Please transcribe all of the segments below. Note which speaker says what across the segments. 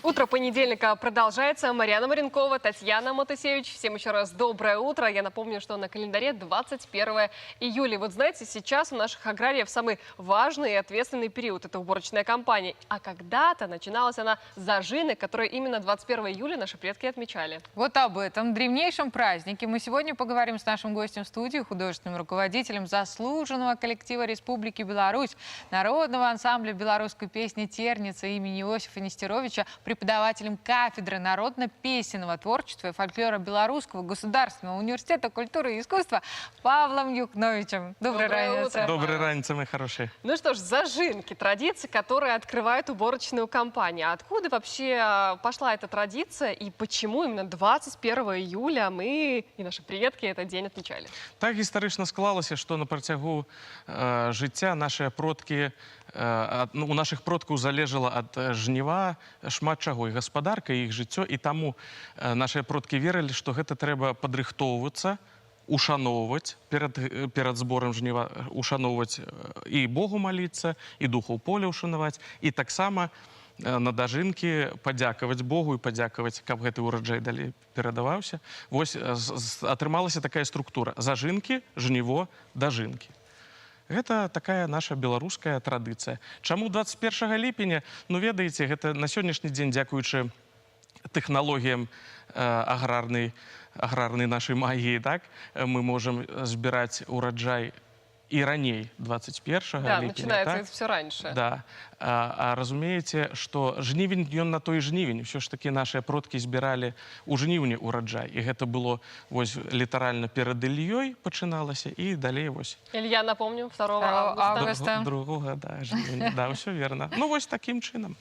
Speaker 1: Утро понедельника продолжается. Марьяна Маренкова, Татьяна Матусевич. Всем еще раз доброе утро. Я напомню, что на календаре 21 июля. Вот знаете, сейчас у наших аграриев самый важный и ответственный период – это уборочная кампания. А когда-то начиналась она с зажинок, которые именно 21 июля наши предки отмечали.
Speaker 2: Вот об этом древнейшем празднике мы сегодня поговорим с нашим гостем в студии, художественным руководителем заслуженного коллектива Республики Беларусь, народного ансамбля белорусской песни «Терница» имени Иосифа Нестеровича, преподавателем кафедры народно-песенного творчества и фольклора Белорусского государственного университета культуры и искусства Павлом Юхновичем. Доброе
Speaker 1: Доброе
Speaker 2: раніца.
Speaker 1: Утро.
Speaker 3: Добрай раніцы, мои хорошие.
Speaker 1: Ну что ж, зажинки – традиции, которые открывают уборочную кампанию. А откуда вообще пошла эта традиция и почему именно 21 июля мы и наши предки этот день отмечали?
Speaker 3: Так гістарычна склалася, што на працягу жыцця нашыя продкі, ну, у нашых продкаў залежала ад жніва шмат чаго, і гаспадарка, і іх жыццё, і таму нашыя продкі верылі, што гэта трэба падрыхтоўвацца, ушаноўваць перад зборам жніва, ушаноўваць і Богу маліцца, і духаў поля ушанаваць, і таксама на дажынкі падзякаваць Богу і падзякаваць, каб гэты ўраджай далей перадаваўся. Вось атрымалася такая структура: зажынкі, жніво, дажынкі. Гэта такая наша беларуская традыцыя. Чаму 21 ліпеня? Ну, ведаеце, гэта на сённяшні дзень, дзякуючы тэхналогіям аграрнай нашай магіі, так, мы можам збіраць ураджай і раней 21
Speaker 1: Да,
Speaker 3: ліпеня.
Speaker 1: Начинается
Speaker 3: Так?
Speaker 1: это все раньше.
Speaker 3: Да. А разумееце, што жнівень, ён на той жнівень. Усё ж такі нашыя продкі збіралі ў жніўні ўраджай. І гэта было вось літаральна перад Ільёй пачыналася і далей вось.
Speaker 1: Илья, напомню, 2
Speaker 2: 2
Speaker 1: августа.
Speaker 2: Августа.
Speaker 3: Другога, да, жніўня. Да, ўсё верно. Ну вось такім чынам.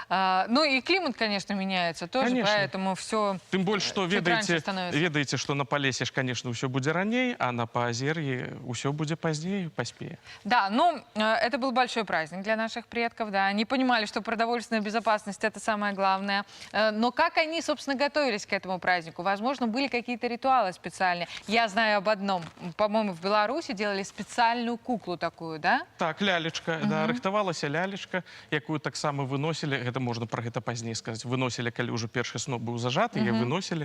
Speaker 2: А, ну и климат, конечно, меняется тоже,
Speaker 3: Конечно.
Speaker 2: Поэтому все
Speaker 3: Тым больш што
Speaker 2: чуть раньше
Speaker 3: ведаеце,
Speaker 2: становится.
Speaker 3: Ведаеце, што на Палесе ж, конечно, ўсё будзе раней, а на Паазер'і ўсё будзе пазней, паспее.
Speaker 2: Да, ну, это был большой праздник для наших предков, да. Они понимали, что продовольственная безопасность – это самое главное. Но как они, собственно, готовились к этому празднику? Возможно, были какие-то ритуалы специальные. Я знаю об одном. По-моему, в Беларуси делали специальную куклу такую, да?
Speaker 3: Так, лялечка, да, рыхтавалася лялечка, якую таксама выносілі, гэта можна пра гэта пазней сказаць, выносілі, калі ўжо першы сноп быў зажаты, яе выносілі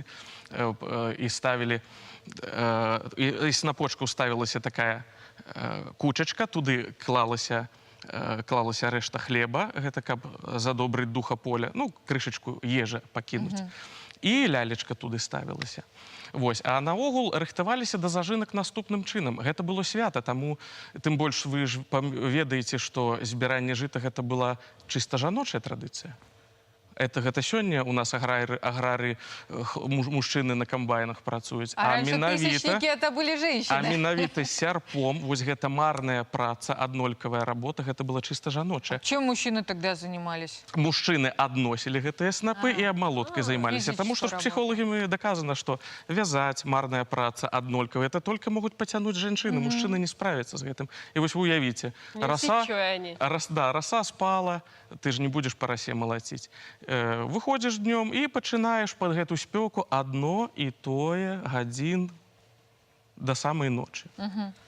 Speaker 3: і ставілі, і снапочку ставілася такая кучачка, туды клалася рэшта хлеба, гэта каб задобрыць духа поля, ну, крышачку ежа пакінуць. І лялечка туды ставілася. Вось. А наогул рыхтаваліся да зажынак наступным чынам. Гэта было свята, таму тым больш вы ж ведаеце, што збіранне жыта — гэта была чыста жаночая традыцыя. Гэта сёння у нас аграры, мужчыны на камбайнах працуюць.
Speaker 2: А раньше тысячники — это были женщины.
Speaker 3: А менавіта сярпом, вось гэта марная праца, аднолькавая работа, гэта была чыста жаночая.
Speaker 2: Чем мужчины тогда занимались?
Speaker 3: Мужчыны адносілі гэтыя снапы і абмалоткай займаліся. Таму што ж
Speaker 2: Фізічную
Speaker 3: псіхолагамі даказана, што вязаць — марная праца аднолькавая. Это только могуць пацянуць жанчыны, мужчыны не справяцца з гэтым. І вось вы уявіце,
Speaker 1: Не
Speaker 3: раса,
Speaker 1: усидчивые они.
Speaker 3: Да, раса спала, ты ж не будзеш па расе малаціць. Выходзіш днём і пачынаеш пад гэту спёку одно і тое гадзін до самой ночи.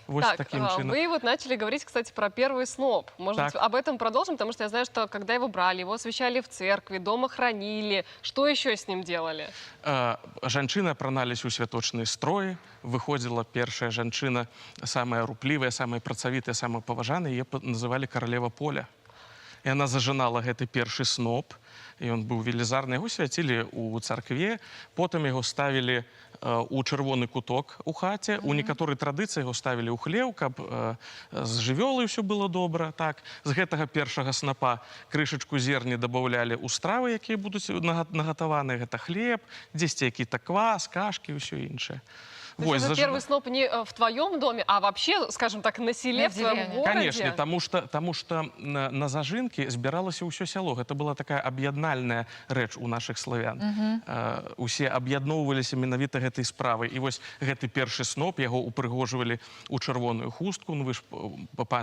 Speaker 3: Вот
Speaker 1: Так,
Speaker 3: таким чынам.
Speaker 1: Вы вот начали говорить, кстати, про первый сноп. Может быть, об этом продолжим, потому что я знаю, что когда его брали, его освящали в церкви, дома хранили. Что еще с ним делали?
Speaker 3: Жанчыны апраналіся ў святочныя строі, выходзіла першая жанчына, самая руплівая, самая працавітая, самая паважаная, яе называлі каралева поля. І она зажынала гэты першы сноп, і ён быў велізарны, яго свяцілі ў царкве, потым яго ставілі у чырвоны куток у хаце, у некаторай традыцыі яго ставілі ў хлеў, каб з жывёлай ўсё было добра. Так, з гэтага першага снапа крышачку зерні дабаўлялі ў стравы, якія будуць нагатаваны, гэта хлеб, дзесьці які-то квас, кашкі, ўсё іншае.
Speaker 1: То есть
Speaker 3: Вось,
Speaker 1: это первый сноп не в твоем доме, а вообще, скажем так, на селе,
Speaker 2: На
Speaker 1: в твоем
Speaker 2: деревне.
Speaker 1: городе?
Speaker 3: Конечно, таму что на зажынкі збіралася ўсё сяло. Гэта была такая аб'яднальная рэч у нашых славян. Усе аб'ядноўваліся менавіта гэтай справай. І вось гэты першы сноп, яго упрыгожвалі ў чырвоную хустку. Ну, вы ж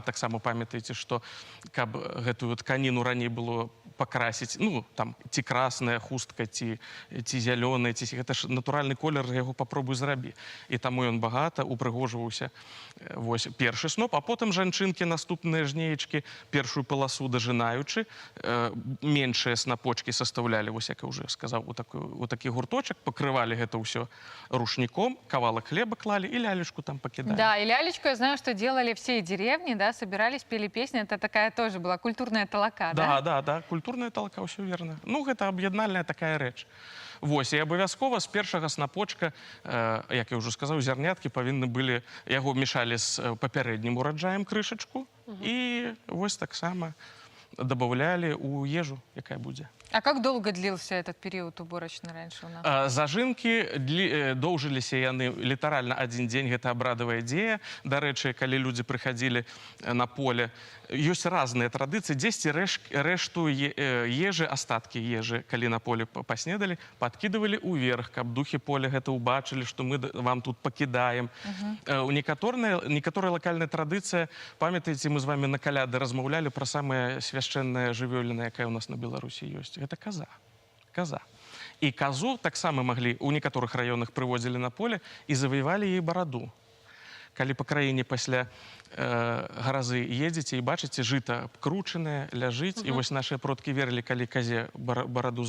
Speaker 3: таксама памятаеце, што каб гэтую тканіну раней было пакрасіць, ну, там, ці красная хустка, ці зялёная, ці гэта ж натуральны колер, яго папробуй зрабі. І таму ён багата упрыгожваўся. Вось першы сноп, а потым жанчынкі, наступныя жнеечкі, першую паласу дажынаючы, меншыя снапочкі састаўлялі, вось як я уже сказаў, у такі гурточак, пакрывалі гэта ўсё рушніком, кавалак хлеба клалі і лялечку там пакідалі.
Speaker 2: Да, и лялечку, я знаю, что делали все деревни, да, собирались, пели песни. Это такая тоже была культурная толока, да?
Speaker 3: Да, культурная толока, ўсё верно. Ну, гэта аб'яднальная такая рэч. Вось, і абавязкова з першага снапочка, як я ўжо сказаў, зярняткі павінны былі, яго мешалі з папярэднім ураджаем крышачку, і вось таксама дабаўлялі ў ежу, якая будзе.
Speaker 2: А как долго длился этот период уборочный раньше у нас?
Speaker 3: Зажынкі доўжыліся яны літаральна адзін дзень, гэта абрадавая дзея. Дарэчы, калі людзі прыхадзілі на поле, ёсць разныя традыцыі, дзесьці рэшту ежы, астаткі ежы, калі на поле паснедалі, падкідывалі ўверх, каб духі поля гэта ўбачылі, што мы вам тут пакідаем. У некаторая лакальная традыцыя, памятаеце, мы з вами на каляды размаўлялі пра самае свяшчэннае жывёліна, якая ў нас на Беларусі ёсць. Гэта каза. Каза. І казу таксама маглі у некаторых раёнах прыводзілі на поле і завівалі ей бараду. Калі па краіне пасля гразы едзеце і бачыце, жыта абкручанае, ляжыць, і вось нашыя продкі верылі, калі казе бараду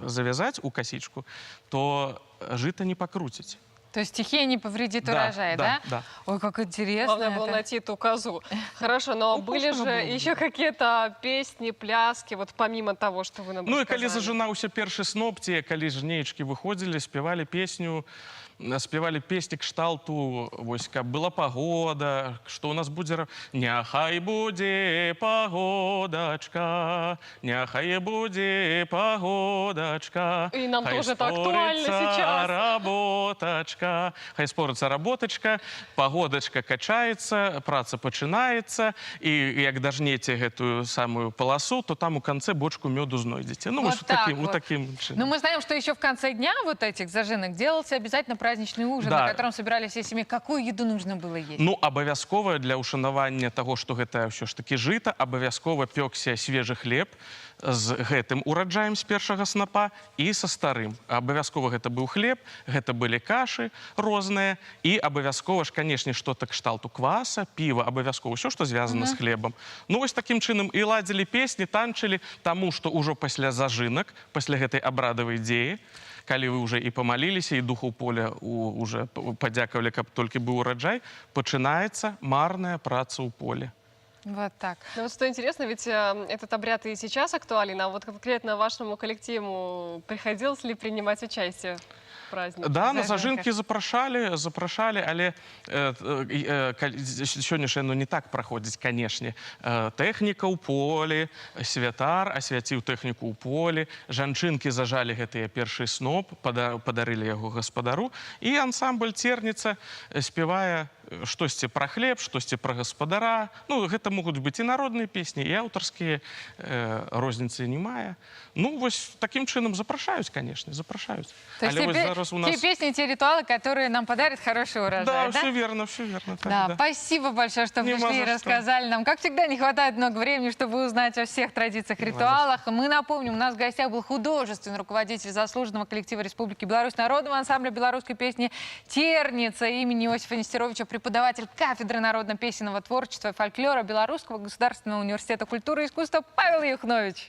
Speaker 3: завязаць у касічку, то жыта не пакруціць.
Speaker 2: То есть стихия не повредит
Speaker 3: Да,
Speaker 2: урожай,
Speaker 3: да,
Speaker 2: да?
Speaker 3: Да.
Speaker 2: Ой, как интересно
Speaker 1: Главное было
Speaker 2: это.
Speaker 1: найти эту козу. Хорошо, но
Speaker 3: Ну,
Speaker 1: были
Speaker 3: можно
Speaker 1: же
Speaker 3: было бы.
Speaker 1: еще какие-то песни, пляски, вот помимо того, что вы нам
Speaker 3: Ну і калі
Speaker 1: рассказали.
Speaker 3: зажынаўся першы сноп, ці калі жнеечкі выходзілі, спявалі песню, спявалі песні кшталту, вось, каб была пагода, што у нас будзе, няхай будзе пагодачка, няхай будзе пагодачка.
Speaker 1: И нам
Speaker 3: хай
Speaker 1: тоже это актуально
Speaker 3: спорится
Speaker 1: сейчас.
Speaker 3: Работачка, хай спорыцца работачка, пагодачка качаецца, праца пачынаецца, і як дажнеце гэтую самую паласу, то там у канцы бочку мёду знойдзеце. Ну,
Speaker 2: Вот
Speaker 3: вось
Speaker 2: так
Speaker 3: таким,
Speaker 2: вот.
Speaker 3: у таким чынам.
Speaker 2: Ну, мы знаем, что еще в конце дня вот этих зажинок делался обязательно праздничный ужин,
Speaker 3: Да.
Speaker 2: на котором собирались все семьи. Какую еду нужно было есть?
Speaker 3: Ну, абавязкова для ўшанавання таго, што гэта ўсё ж такі жыта, абавязкова пёкся свежы хлеб з гэтым ураджаем з першага снапа і са старым. Абавязкова гэта быў хлеб, гэта былі кашы розныя і абавязкова ж, канешне, што-то кшталту кваса, піва, абавязкова ўсё, што звязана з хлебам. Ну, вось такім чынам і ладзілі песні, танчылі, таму што ўжо пасля зажынак, пасля гэтай абрадавай дзеі, калі вы уже і памаліліся, і духу поля уже падзякавалі, каб толькі быў ураджай, пачынаецца марная праца ў поле.
Speaker 2: Вот так.
Speaker 1: Ну вот что интересно, ведь этот обряд и сейчас актуален, а вот конкретно вашему коллективу приходилось ли принимать участие в празднике?
Speaker 3: Да, на
Speaker 2: Зажынках.
Speaker 3: зажынкі запрашалі, але сёння ж яно не так праходзіць, канешне. Тэхніка ў полі, святар асвяціў тэхніку ў полі, жанчынкі зажалі гэтыя першы сноп, падарылі яго гаспадару, і ансамбль «Церніца» спявае штосьці пра хлеб, штосьці пра гаспадара. Ну, гэта могуць быць і народныя песні, і аўтарскія, розніцы не мае. Ну, вось такім чынам запрашаюць, канешне, запрашаюць.
Speaker 2: То есть
Speaker 3: Але вось зараз у нас
Speaker 2: те песни, те ритуалы, которые нам подарят хороший урожай,
Speaker 3: Да,
Speaker 2: да?
Speaker 3: все верно, все верно. Так,
Speaker 2: Да,
Speaker 3: да.
Speaker 2: спасибо большое, что
Speaker 3: Нема
Speaker 2: пришли и
Speaker 3: за что.
Speaker 2: рассказали нам. Как всегда, не хватает много времени, чтобы узнать о всех традициях,
Speaker 3: Нема за
Speaker 2: ритуалах. Мы напомним, у нас в гостях был художественный руководитель заслуженного коллектива Республики Беларусь, народного ансамбля белорусской песни «Терница» имени Иосифа Нестеровича, преподаватель кафедры народно-песенного творчества и фольклора Белорусского государственного университета культуры и искусства Павел Юхнович.